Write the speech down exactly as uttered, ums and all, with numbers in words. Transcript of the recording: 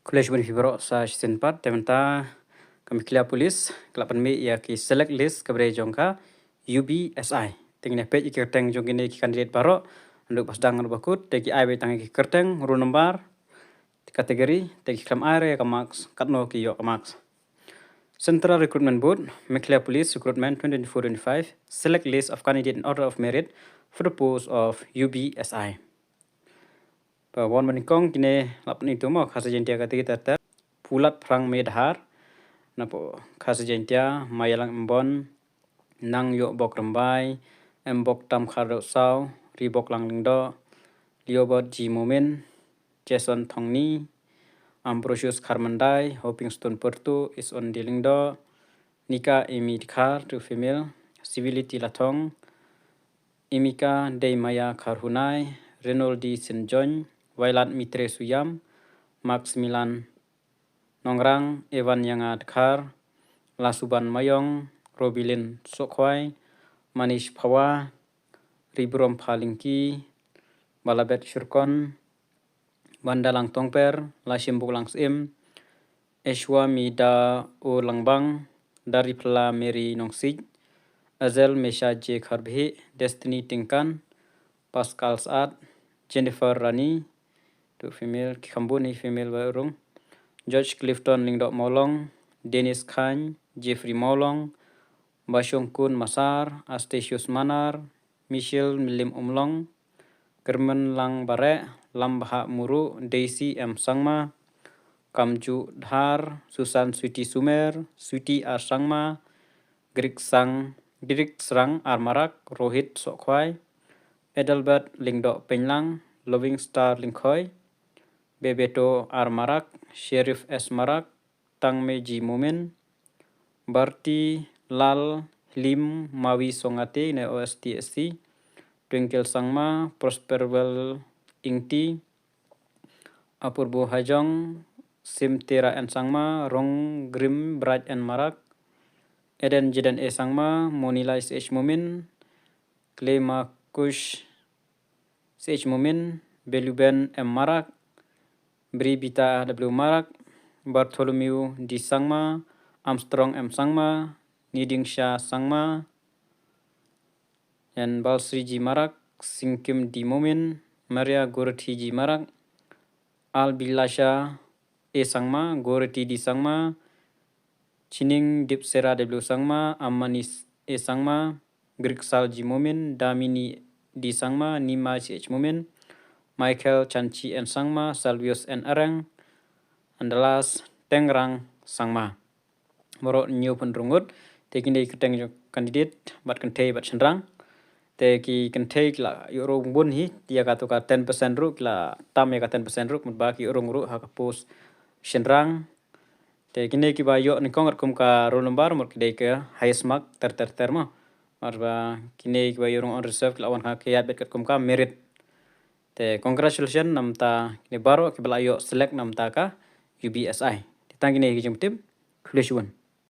Khublei shibun ïa phi baroh sa shisien pat. Te mynta ka Meghalaya Police ka la pynmih ïa ki select list kaba dei jong ka U B S I. Te ngin ïa peit ïa ki kyrteng jong kine ki candidate baroh. Naduh ba sdang haduh ba kut, te ki ai beit tang ïa ki kyrteng, roll number, category, te ki khlem ai ruh ïa ka marks, katno ki ïoh ka marks. Central Recruitment Board, Meghalaya Police Recruitment twenty twenty-four twenty-five, select list of candidate in order of merit for the post of U B S I. Ba wan ba nyngkong kine la pynmih tu mo, Khasi Jaiñtia category ter ter, Pulat Phrang Medhar, napoh Khasi Jaiñtia, Mayalang Embon, Nang Ïoh Bok Rymbai, Embok Tam Khardew Saw, Ribok Lang Lyngdoh, Liobot G Momin, Jason Thongni, Ambrosius Kharmandai, Hoping Stone Pyrtuh, Ison D Lyngdoh, Nika Emi Dkhar, tu female, Civility Lathong, Imika Deimaya Kharhunai, Reynold D Sinjoin, Wailat Mitre Suyam, Maximilian Nongrang, Evan Yanga Dkhar, Lasuban Mayong, Robilin Sokhwai, Manish Phawa, Ribrom Phalingki, Balabet Shirkon, Bandalang Tongper, Lashim Buklang Sim, Eshwa Mida O Langbang, Daripla Mary Nongsij, Azel Mesha J Kharbhi, Destiny Tingkan, Pascal Saad, Jennifer Rani, tu female, ki kham bun hi female ba rung, George Clifton Lyngdoh Mawlong, Dennis Khan, Jeffrey Mawlong, Bashongkun Masar, Astasius Manar, Michelle Milim Umlong, Kermen Lang Bareh, Lambha Muru, Daisy M Sangma, Kamju Dhar, Susan Sweety Sumer, Sweety R Sangma, Grik Sang, Grik Srang R Marak, Rohit Sokhwai, Adelbert Lyngdoh Penlang, Loving Star Lyngkhoi, Bebeto R Marak, Sheriff S Marak, Tangme G Momin, Barti Lal Hlim Mawi Songate ne O S T S C, Twinkle Sangma, Prosperwell Ingti, Apurbo Hajong, Simtera N Sangma, Rong Grim Bright N Marak, Eden Jiden A Sangma, Monilai C H Momin, Klema Kush C H Momin, Beluben M Marak, Bribita W Marak, Bartholomew D Sangma, Armstrong M Sangma, Nidingsha Sangma, Yan Balsri G Marak, Singkim D Momin, Maria Gorati G Marak, Albilasha A Sangma, Gorati D Sangma, Chining Dipsera W Sangma, Amani A Sangma, Griksal G Momin, Damini D Sangma, Nima C H Momin, Michael Chanchi N Sangma, Salvius N Arang, and the last Tengrang Sangma. Baroh hynñiewphew hynriew ngut, te kine ki kyrteng jong candidate bad kynthei bad shynrang. Te ki kynthei ki la ïoh rung bun hi, ïa kato ka ten percent ruh, ki la tam ïa ka ten percent ruh, mut ba ki ïoh rung ruh ha ka post shynrang. Te kine kiba ïoh nyngkong katkum ka roll number mut ki dei ka highest mark ter ter ter mo. Mar ba kine kiba ïoh rung on reserve ki la wan ha ka ïaid beit katkum ka merit. Te congratulations namta kine baroh kiba la ïoh select namta ka U B S I. Te tang kine ki jingtip. Khublei shibun.